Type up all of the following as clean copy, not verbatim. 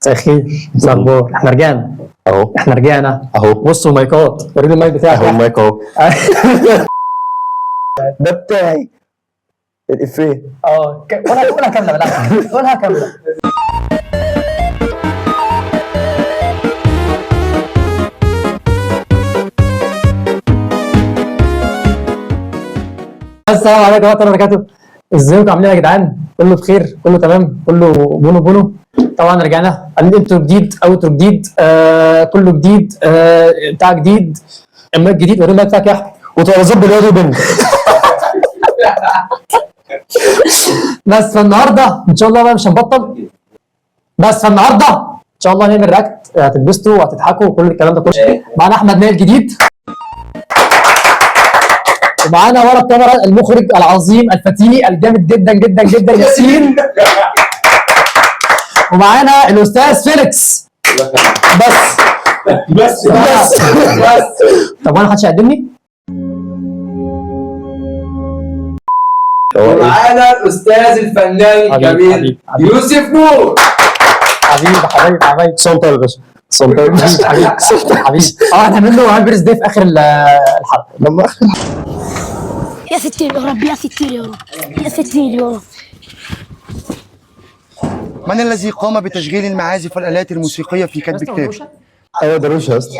مساء الخير، مساء الاخبار. احنا رجعنا اهو، احنا رجعنا اهو. بصوا المايكات، وريني المايك بتاعك. اهو المايك اهو. ده بتاعي الافيه. اه، قولها قولها كاملة، لا قولها كاملة. السلام عليكم ورحمة الله وبركاته. ازيكم عاملين ايه يا جدعان؟ كله بخير، كله تمام، كله بونو بونو. طبعا رجعنا عاملين intro جديد، outro جديد، كله جديد، بتاع جديد، المايك جديد. وريني المايك بتاعك يا احمد. وترابيزات باليد وبنت. بس فالنهارده ان شاء الله بقى مش هنبطل. بس فالنهارده ان شاء الله هنعمل react، هتتبسطوا وهتضحكوا وكل الكلام ده كله. معانا احمد نايل جديد، ومعانا ورا الكاميرا المخرج العظيم الفتي الجامد جدا جدا جدا ياسين، ومعانا الاستاذ فيليكس. بس بس بس بس. طب وانا محدش هيقدمني؟ هو ايه؟ معانا الاستاذ الفنان حبيبي، الكبير حبيبي، حبيبي. يوسف نور. حبيبي حبيبي حبيبي صوت يا باشا، صوت يا باشا. حبيبي حبيبي. هنعمل له happy birthday في اخر الحلقة. لما اخر يا ستير يا رب، يا ستير يا رب، يا ستير يا رب. من الذي قام بتشغيل المعازف والآلات الموسيقية في كتب كتابه؟ ايوه ده روش يا اسطى.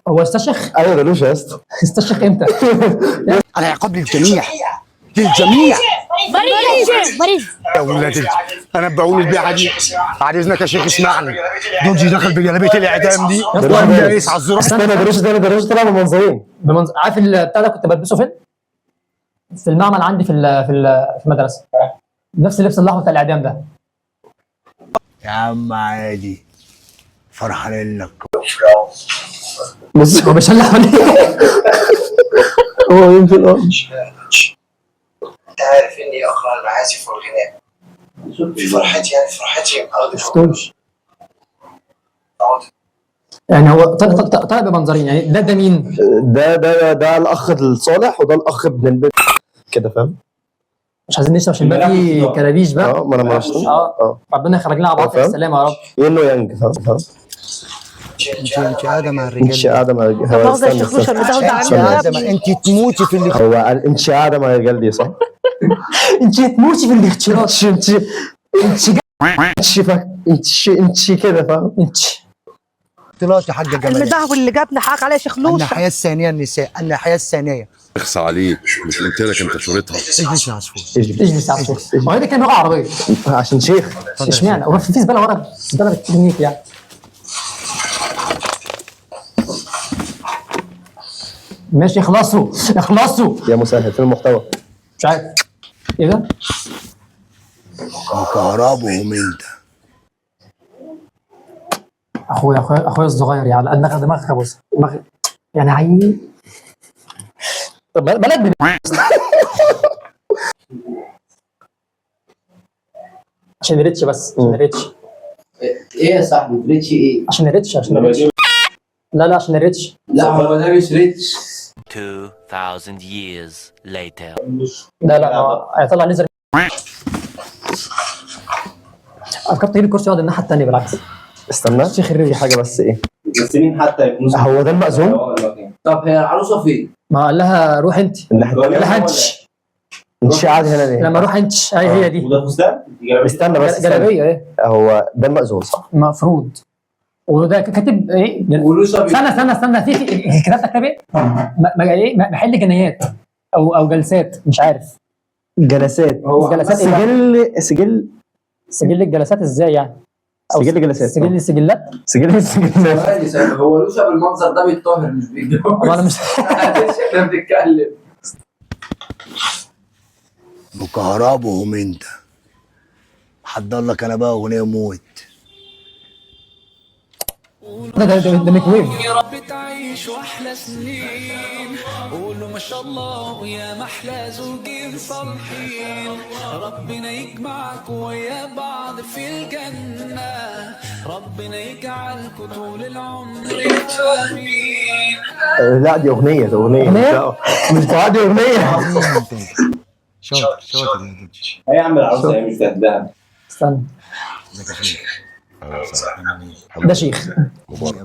هو استشخ؟ ايوه ده روش يا اسطى. استشخ امتى؟ العقاب للجميع، للجميع. باريس باريس. يا ولاد انا بعون البيعة دي. بعد اذنك يا شيخ اسمعني، دونجي دخل بجلابيه الاعدام دي دايس على الزرار. استنى ده روش، ده روش طلع بمنظرين. عارف البتاع ده كنت بلبسه فين؟ في المعمل عندي في في المدرسة. نفس اللبس الاحمر بتاع الاعدام ده. يا عم عادي، فرحان لك. بص هو بيشلح ولا ايه؟ هو يمكن انت عارف اني اقرا المعازف والغناء في فرحتي، يعني فرحتي ارض شفتوش يعني هو طلع بمنظرين يعني. ده مين؟ ده ده ده الاخ الصالح وده الاخ ابن البنت كده، فاهم؟ مش عايزين نشرب عشان بقى في كلابيش بقى. اه ما انا ما اه ربنا يخرج لنا على بعض فاهم؟ السلامة يا رب. ين ويانج، فاهم؟ فاهم؟ انت قاعدة مع انت الرجال، قاعدة مع الرجال. لا مؤاخذة يا استنى، شيخ استنى. روشن، ده ده استنى. عندي قاعدة انت تموتي في اللي هو قال انت قاعدة مع الرجال دي صح؟ انت تموتي في الاختلاط. انت انت انت انت انت كده، فاهم؟ انت اختلاط يا حاجة جمال. المدهول اللي جابنا حق عليا يا شيخ لوشة. الناحية الثانية النساء، الناحية الثانية. اخص عليك، مش قلت لك انت شورتها. اجلس يا عصفور. اجلس اجلس يا عصفور. هو ده كان لغة عربية عشان شيخ. اشمعنى؟ هو في زبالة ورا، زبالة بترميك يعني. ماشي اخلصوا اخلصوا. يا مسهل فين المحتوى؟ مش عارف ايه ده؟ مكهربهم انت. اخويا اخويا اخويا الصغير يعني، دماغ دماغك يا بص دماغ يعني عيل. طب بلد عشان ال reach بس، عشان ال reach. ايه يا صاحبي reach ايه؟ عشان ال reach، عشان ال reach. لا لا عشان ال reach. لا هو ده مش reach. 2,000 years later. لا لا هو هيطلع ليزر. فكرت تجيب الكرسي يقعد الناحية الثانية بالعكس. استنى شيخ الروش. في حاجة بس ايه؟ ممثلين حتى يكونوا هو ده المأذون؟ طب هي العروسة فين؟ ما قال لها روح انت. الناحية قال الثانية لها انت انت قاعد هنا ليه؟ لما روح انت اي هي دي. وده فستان؟ استنى بس استنى. جلابية ايه هو ده المأذون صح؟ المفروض. وده كاتب ايه؟ ولوشة استنى استنى استنى في كتابتك كتاب ايه؟ ايه محل جنايات او جلسات مش عارف. جلسات. هو جلسات ايه بقى؟ سجل سجل سجل الجلسات ازاي يعني؟ أو سجل جلسات. سجل السجلات؟ سجل السجلات. ثواني ثواني، هو لوشة بالمنظر ده بيتطهر مش بيتجوز. طب انا مش معلش احنا بنتكلم. مكهربهم انت. حضر لك انا بقى اغنية موت. ده ميكرويف. يا رب تعيش واحلى سنين، قولوا ما شاء الله ويا محلى زوجين صالحين، ربنا يجمعكم ويا بعض في الجنة، ربنا يجعلكم طول العمر فاهمين. لا دي اغنية، دي اغنية. أغنية؟ مش دعاء، دي اغنية. شاطر شاطر يا دودي. ايه يا عم العروسة هي مش بتاعت دهب. استنى ازيك يا شيخ؟ اهلا وسهلا. ده شيخ. مبارك.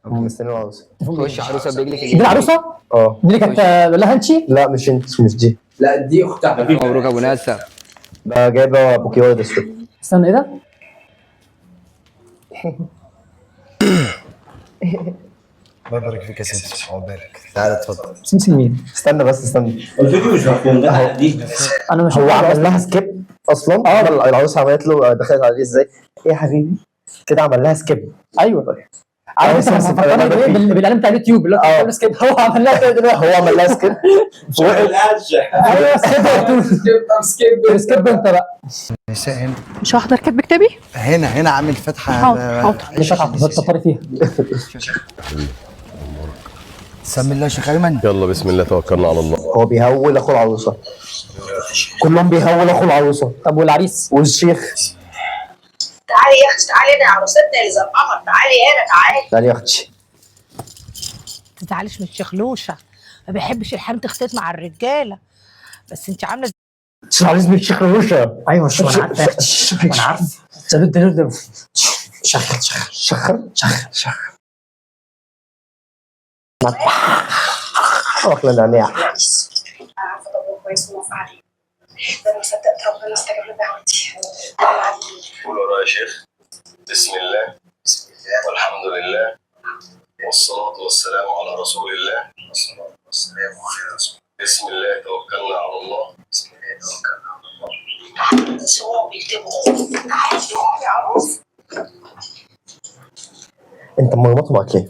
مستني العروسة. خش عروسه برجلك. دي العروسة؟ اه. دي اللي كانت بقول لها انشي؟ لا مش انت، مش دي. لا دي اختها. مبروك ابو ناسا. ده جايبه بوكيه ورد اسود. استنى ايه ده؟ الله يبارك فيك يا سمسم، عقبالك. تعالى اتفضل. سمسم مين؟ استنى بس استنى. الفيديو مش مفهوم ده دي. انا مش هو عمل لها skip اصلا. العروسة عملت له، دخلت عليه ازاي؟ ايه يا حبيبي؟ كده عمل لها skip. ايوه عارف انت فكرني بايه؟ بالاعلان بتاع اليوتيوب اللي هو skip. هو عمل لها كده دلوقتي. هو عمل لها skip. ايوه skip على طول. skip skip انت بقى. نساء هنا. مش هحضر كاتب كتابي؟ هنا هنا عامل فتحه. حاضر حاضر. ليه فتحه تفطري فيها؟ سمي الله يا شيخ ايمن. يلا بسم الله توكلنا على الله. هو بيهول اخو العروسة. كلهم بيهول اخو العروسة. طب والعريس؟ والشيخ. تعالي يا اختي، تعالي هنا يا عروستنا اللي زي القمر، تعالي هنا تعالي. تعالي يا اختي. ما تزعليش من الشيخ لوشه، ما بيحبش الحريم تختلط مع الرجالة، بس انت عامله العريس من الشيخ لوشه. ايوه شو انا عارفه يا اختي، انا عارفه. شغل شغل شخر شغل شغل. واكله نعناع. انا عارفه طبعا كويس وموافقه عليه، ده انا ما صدقت ربنا استجاب لدعوتي. قول ورايا يا شيخ. بسم الله، بسم الله والحمد لله والصلاة والسلام على رسول الله. والصلاة والسلام على رسول الله. بسم الله توكلنا على الله. بسم الله توكلنا على الله. هو بيكتبوا تعالي يا عروس. انت مرمطه معاك ليه؟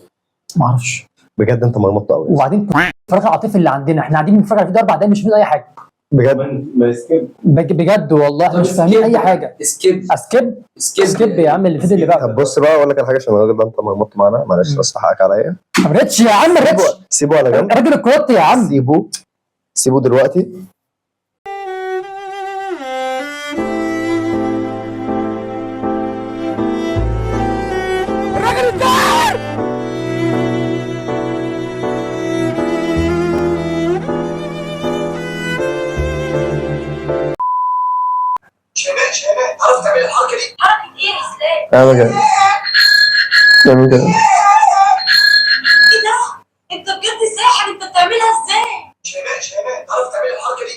ما اعرفش بجد انت مرمطه قوي. وبعدين الفراغ العاطفي اللي عندنا، احنا قاعدين بنتفرج على الفيديو 4 دقايق مش فاهمين اي حاجة. بجد ما skip. بجد والله احنا مش فاهمين اي حاجة. skip skip skip skip يا عم الفيديو اللي طب بعده. بص بقى اقول لك على حاجة، عشان الراجل ده انت مرمطه معانا، معلش بس حقك عليا. طب ريتش يا عم، ريتش سيبه على جنب. راجل الكروت يا عم. سيبه سيبه دلوقتي. الراجل الدار. شيماء شيماء تعرف تعملي الحركة دي؟ حركة ايه يا اسلام؟ اعمل كده، اعمل كده. ايه ده؟ انت بجد ساحر، انت بتعملها ازاي؟ شيماء شيماء تعرف تعملي الحركة دي؟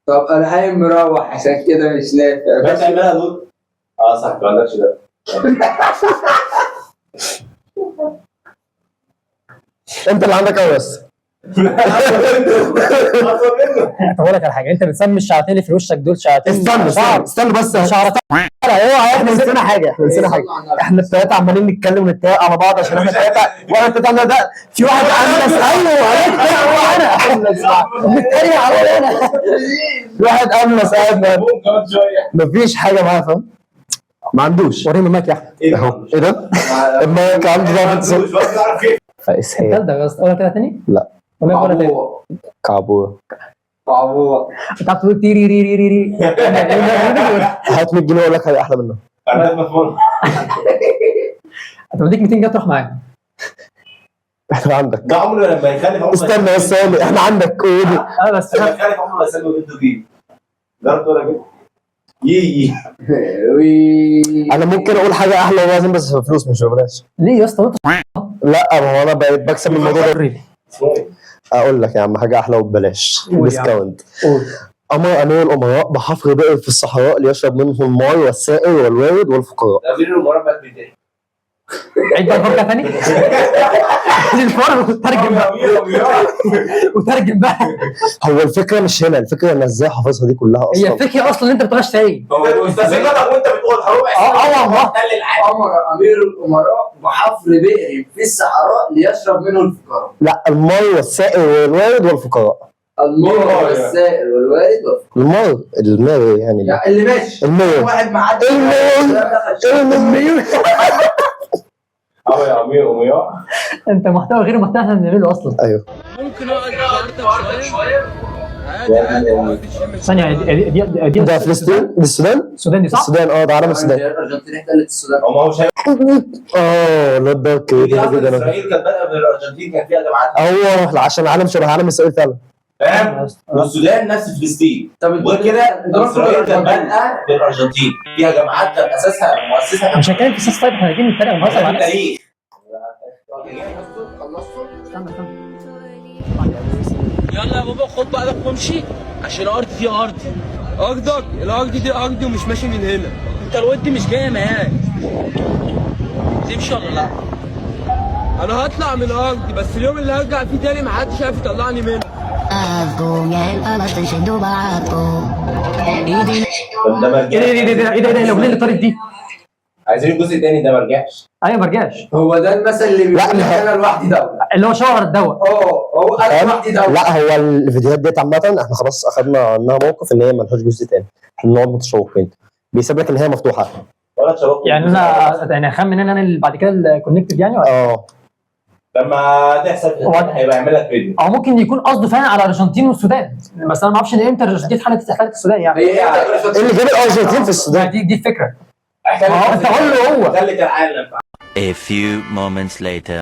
طب انا قايم مروح عشان كده مش نافع. بس اعملها دول. اه صح ما عندكش ده. انت اللي عندك قوي بس. طب اقول لك على حاجة، انت بتسمي الشعرتين اللي في وشك دول شعرتين؟ استنى استنى استنى بس. شعرتين. اوعى، احنا نسينا حاجة، احنا نسينا حاجة. احنا الثلاثة عمالين نتكلم ونتريق على بعض عشان احنا ثلاثة، واحنا الثلاثة عندنا ده في واحد انس. ايوه انا بنتريق على انا. في واحد انس قاعد مفيش حاجة معاه، فاهم؟ ما عندوش. وريني المايك يا احمد. اهو. ايه ده؟ المايك عنده ضعف اتصال. فاسهال. التالتة بس. قولها كده تاني؟ لا. ولا تاني؟ كعبوره. كعبوره. انت عارف تقول تيري ري ري ري ري. هات 100 جنيه اقول لك حاجة احلى منها. طب اديك 200 جنيه تروح معايا. احنا عندك. ده عمره لما يخلف عمره. استنى بس ثواني، احنا عندك. قول. اه بس لما يخلف عمره يسلم بنته دي. جربت ولا كده؟ يي انا ممكن اقول حاجة احلى لازم بس فلوس مش ببلاش. ليه يا اسطى؟ لا ما هو انا بقيت بكسب من الموضوع ده. اقول لك يا عم حاجة احلى وببلاش، discount. امر امير الامراء بحفر بئر في الصحراء ليشرب منه المار والسائر والوارد والفقراء. امير الامراء بقت بيضحك. عيد بقى الفرجة تاني. عيد الفرجة وترجم بقى. وترجم بقى. هو الفكرة مش هنا، الفكرة انا ازاي حافظها دي كلها اصلا. هي الفكرة اصلا ان انت ما بتبقاش تايه. وانت بتقول ربع اه والله. امر امير الامراء بحفر بئر في الصحراء ليشرب منه الفقراء. لا، المار والسائر والوارد والفقراء. المار والسائر والوارد والفقراء. المار المار يعني اللي ماشي المار واحد معدي المار. اه يا امير امير. انت محتوى غير محتوى احنا بنعمله اصلا. ايوه. ممكن اقعد شوية؟ ثانية، دي ده فلسطين؟ دي السودان؟ السودان دي صح؟ السودان اه، ده علم السودان. الارجنتين احتلت السودان. هو ما هو شايف. اه لا ده كده اسرائيل كانت بادئه من الارجنتين، كان فيها جماعات. هو عشان علم شبه علم اسرائيل فعلا. فاهم؟ والسودان نفس فلسطين. طب وغير كده اسرائيل كانت بادئه بالارجنتين، فيها جماعات كان اساسها مؤسسها. مش هنتكلم في السياسة، طيب احنا عايزين نتريق ونهزر مع الناس. التاريخ. استنى استنى. يلا يا بابا خد بعضك وامشي عشان الارض دي ارضي. ارضك؟ الارض دي ارضي ومش ماشي من هنا. انت الود مش جاي معاك. تمشي ولا لا؟ انا هطلع من الارض، بس اليوم اللي هرجع فيه تاني محدش عارف يطلعني منه. طب ده ما ايه ده رجعش. ايه ده ايه ده ايه ده الاغنية اللي طارت دي؟ عايزين الجزء الثاني ده ما رجعش. ايوه ما رجعش. هو ده المثل اللي بيقول لا، ما هو- انا لوحدي دولة. اللي هو شاور الدواء. اه هو انا لوحدي دولة. لا هو الفيديوهات ديت عامة احنا خلاص اخدنا عنها موقف ان هي ملهاش جزء تاني، احنا بنقعد متشوقين. بيسيب لك ان هي مفتوحة. ولا تشوقوا. يعني انا يعني اخمن ان انا اللي بعد كده ال connected يعني ولا؟ اه لما تحصل هيبقى يعمل لك فيديو. او ممكن يكون قصده فعلا على الارجنتين والسودان، بس انا ما اعرفش ان امتى الارجنتين اتحلت السودان يعني. هي ايه؟ ايه اللي جاب الارجنتين في السودان؟ دي الفكرة. ما هو انت قول له هو. احتلت العالم. A few moments later.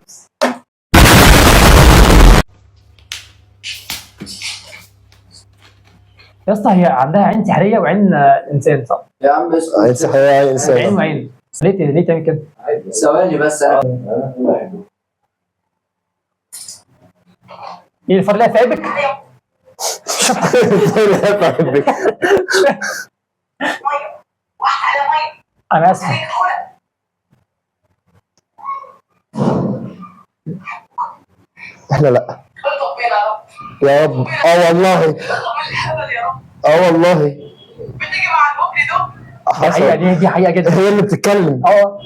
يا اسطى هي عندها عين سحريه وعين انسان صح؟ يا عم اسكت. عين سحرية عين عين انسان. وعين. ليه تعمل كده؟ ثواني بس. انا ايه الفار لها في عيبك؟ انا اسف. احنا لا يا رب. اه والله اه والله حقيقة حصل. دي حقيقة جدا. هي اللي بتتكلم. اه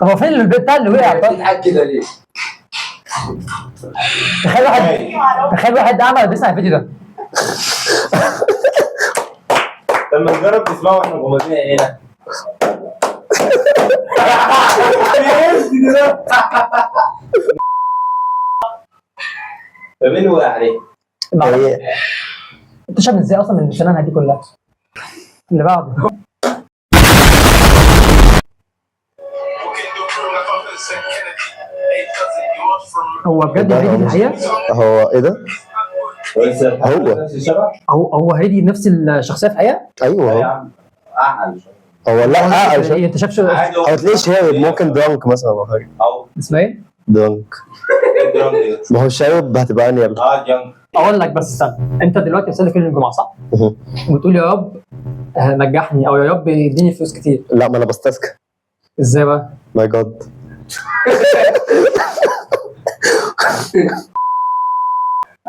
طب هو فين البيت بتاع اللي وقع؟ طب بتضحك كده ليه؟ تخيل واحد، تخيل واحد اعمى بيسمع الفيديو ده. طب ما نجرب تسمعه واحنا مغمضين عينينا. طب ايه اللي وقع عليه؟ معرفش. انت شايف ازاي اصلا من سنانها دي كلها؟ اللي بعده. هو بجد هريدي في الحقيقة؟ هو ايه ده؟ هو. نفس الشبه؟ هو هريدي نفس الشخصية في الحقيقة؟ ايوه يا هو. عم اعقل شوية. هو لا اعقل شوية. انت شايف شو عادي هو تلاقيه شارب، ممكن drunk مثلا او حاجة. او اسمه ايه؟ drunk. drunk. ما هو شارب هتبقى انيل. اه drunk. اقول لك بس استنى، انت دلوقتي بتصلي كل يوم الجمعة صح؟ وبتقول يا رب نجحني او يا رب اديني فلوس كتير. لا ما انا بستسكى. ازاي بقى؟ my God.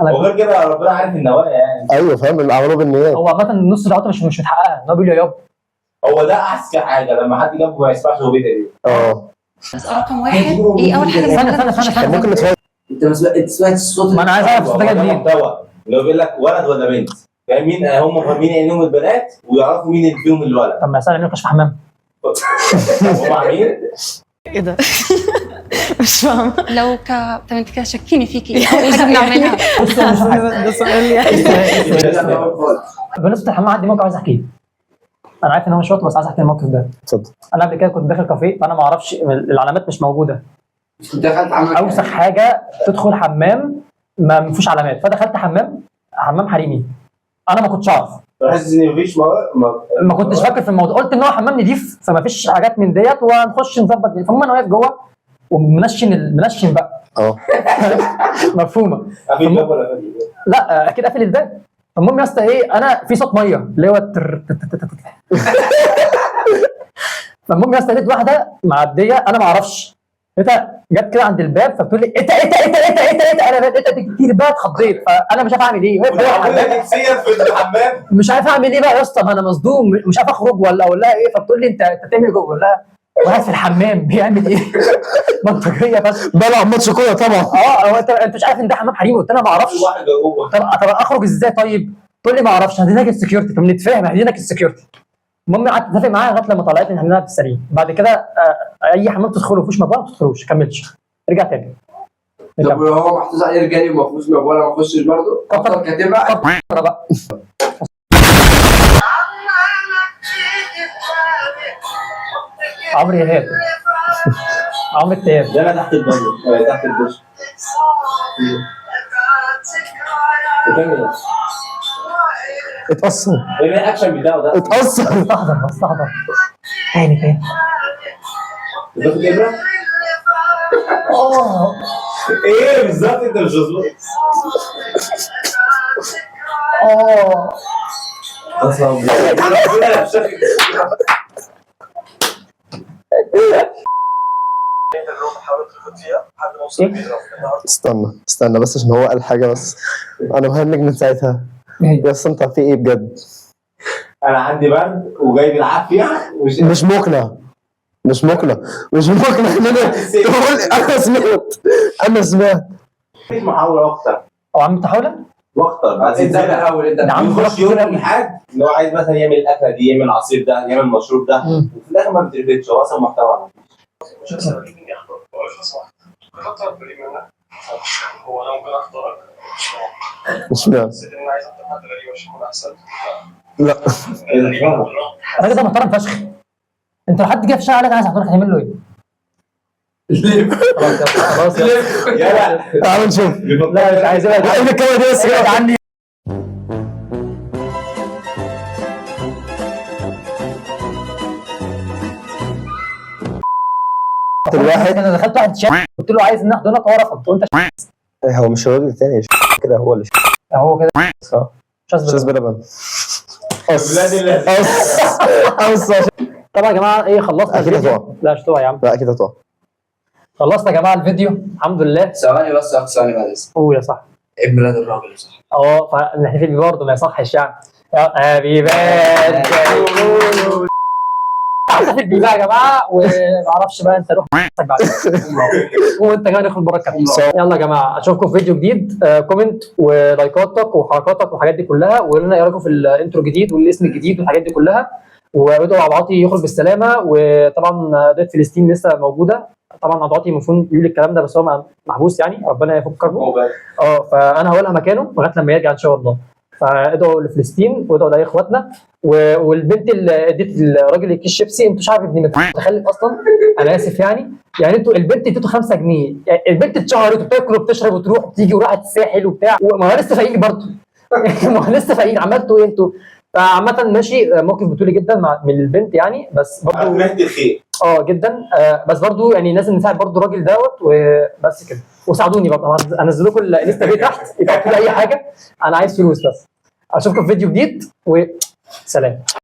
انا وغير كده ربنا عارف النوايا يعني. ايوه فاهم اللي عملوه بالنيات. هو عامة نص دعوته مش متحققه، ان هو بيقول يا رب. هو ده احسن حاجة لما حد جنبه ما يسمعش هو بيدعي ايه. اه رقم واحد ايه اول حاجة استنى استنى استنى استنى. ممكن نتفرج. انت ما سمعت، انت سمعت الصوت؟ ما انا عايز اعرف الصوت ده جاي ده منين. محتوى اللي هو بيقول لك ولد ولا بنت، فاهم مين هم فاهمين عينيهم البنات ويعرفوا مين اللي فيهم الولد. طب ما سهل يعملوا كشف حمام. هم عاملين ايه ده؟ مش فاهمه. لو طب انت كده شكيني فيكي ايه اول حاجة بنعملها؟ بص أنا مش عارف. ده سؤال يعني. بالنسبة للحمام عندي موقف عايز احكيه. انا عارف ان هو مش وقته بس عايز احكي الموقف ده. اتفضل. انا قبل كده كنت داخل كافيه فانا ما اعرفش العلامات مش موجودة. دخلت عملت اوسخ حاجة تدخل حمام ما فيهوش علامات، فدخلت حمام حريمي. انا ما كنتش اعرف، بحس ان مفيش ما كنتش فاكر في الموضوع، قلت ان هو حمام نضيف فما فيش حاجات من ديت وهنخش نظبط. فالمهم انا واقف جوه ومنشن منشن بقى. اه مفهومه. قافل الباب ولا قافل الباب؟ لا اكيد قافل الباب. المهم يا اسطى ايه، انا في صوت مية اللي هو تر تر تر تر تر. فالمهم يا اسطى لقيت واحدة معدية انا ما اعرفش، لقيتها جت كده عند الباب فبتقول لي ايه ايه ايه ايه ايه ايه، انا لقيتها كتير بقى اتخضيت، فانا مش عارف اعمل ايه. واقف جوه الحمام نفسيا في الحمام مش عارف اعمل ايه بقى يا اسطى، ما انا مصدوم مش عارف اخرج ولا اقول لها ايه. فبتقول لي انت بتعمل ايه جوه؟ بقول لها واحد في الحمام بيعمل ايه؟ منطقية بس. بلعب ماتش كورة طبعا. اه هو انت مش عارف ان ده حمام حريمي؟ قلت لها ما اعرفش. واحد جوه. طب اخرج ازاي طيب؟ تقول لي ما اعرفش، هديناك ال security. طب نتفاهم، هديناك ال security. المهم قعدت اتفق معاها لغاية لما طلعتني هنلعب بالسرير. بعد كده اي حمام تدخله مفيش مبلغ ما تدخلوش، كملش، ارجع تاني. طب ولو هو محطوط عليه رجالي وما فيهوش مبوله ما اخشش برضه؟ افضل كاتبها بقى. عمرو ايهاب، عمرو ايهاب ده انا تحت البانيو، تحت الدش. بتعمل ايه؟ اتأثر. ايه الاكشن بتاعه ده؟ اتأثر. استحضر استحضر. تاني تاني. بتاخد ابره؟ ايه بالظبط؟ انت مش مظبوط. اصلا استنى استنى بس عشان هو قال حاجة، بس انا مهنج من ساعتها. يا اسطى انت في ايه بجد؟ انا عندي برد وجاي بالعافية. مش مقنع، مش مقنع، مش مقنع ان انا تقول انا سمعت، انا سمعت. مفيش محاولة اكتر. هو عم تحاول؟ واخطر. انت الاول، انت ده عم يخش يوم الحد اللي هو عايز مثلا يعمل الاكلة دي، يعمل العصير ده، يعمل المشروب ده، وفي الاخر ما بتربطش، هو اصلا محتوى. مش مقنع. لا الراجل ده محترم فشخ. انت لو حد جه في الشارع قال لك انا عايز احضرك هتعمل له ايه؟ خلاص خلاص يلا تعال نشوف. لا مش عايزها. ايه الكلمة دي بس كده عني. الواحد انا دخلت واحد شات قلت له عايز ان احضنك، هو رفض. وانت هو مش الراجل التاني كده، هو اللي هو كده صح. شاذ شاذ بلبن. قص بلاد اللذين. قص قص. طبعا يا جماعة ايه خلصنا اكيد الفيديو. هتقع. لا مش هتقع يا عم. لا اكيد هتقع. خلصنا يا جماعة الفيديو الحمد لله. ثواني بس، ثواني بس. قول يا صاحبي. عيد ميلاد الراجل صح؟ اه فنحتفل بيه برضه ما يصحش يعني. happy birthday. احتفل بيه بقى يا جماعة، وما اعرفش بقى انت روح بعد وانت كمان اخرج بره الكابتن. يلا يا جماعة اشوفكم في فيديو جديد. comment ولايكاتك وحركاتك والحاجات دي كلها، وقولوا لنا ايه رايكم في ال intro الجديد والاسم الجديد والحاجات دي كلها. وادعوا عبد العاطي يخرج بالسلامة. وطبعا قضية فلسطين لسه موجودة. طبعا عبد العاطي المفروض يقول الكلام ده بس هو محبوس يعني، ربنا يفك كربه. فانا هقولها مكانه لغاية لما يرجع ان شاء الله. فادعوا لفلسطين وادعوا لاي اخواتنا. والبنت اللي اديت الراجل الكيس شيبسي، انتوا مش عارف ابن متخلف اصلا، انا اسف يعني. يعني انتوا البنت اديته 5 جنيه، يعني البنت اتشهرت وبتاكل وبتشرب وتروح وتيجي وراحت الساحل وبتاع، وما هو لسه فقير برضه. ما هو لسه فقير، عملتوا ايه انتوا؟ فعامة ماشي، موقف بطولي جدا من البنت يعني، بس برضه مهدي الخير جدا. بس برضه يعني لازم نساعد برضه الراجل دوت وبس كده. وساعدوني برضه، هنزل لكم الانستا بي تحت، يبعتوا لي اي حاجة، انا عايز فلوس بس. اشوفكم في فيديو جديد وسلام.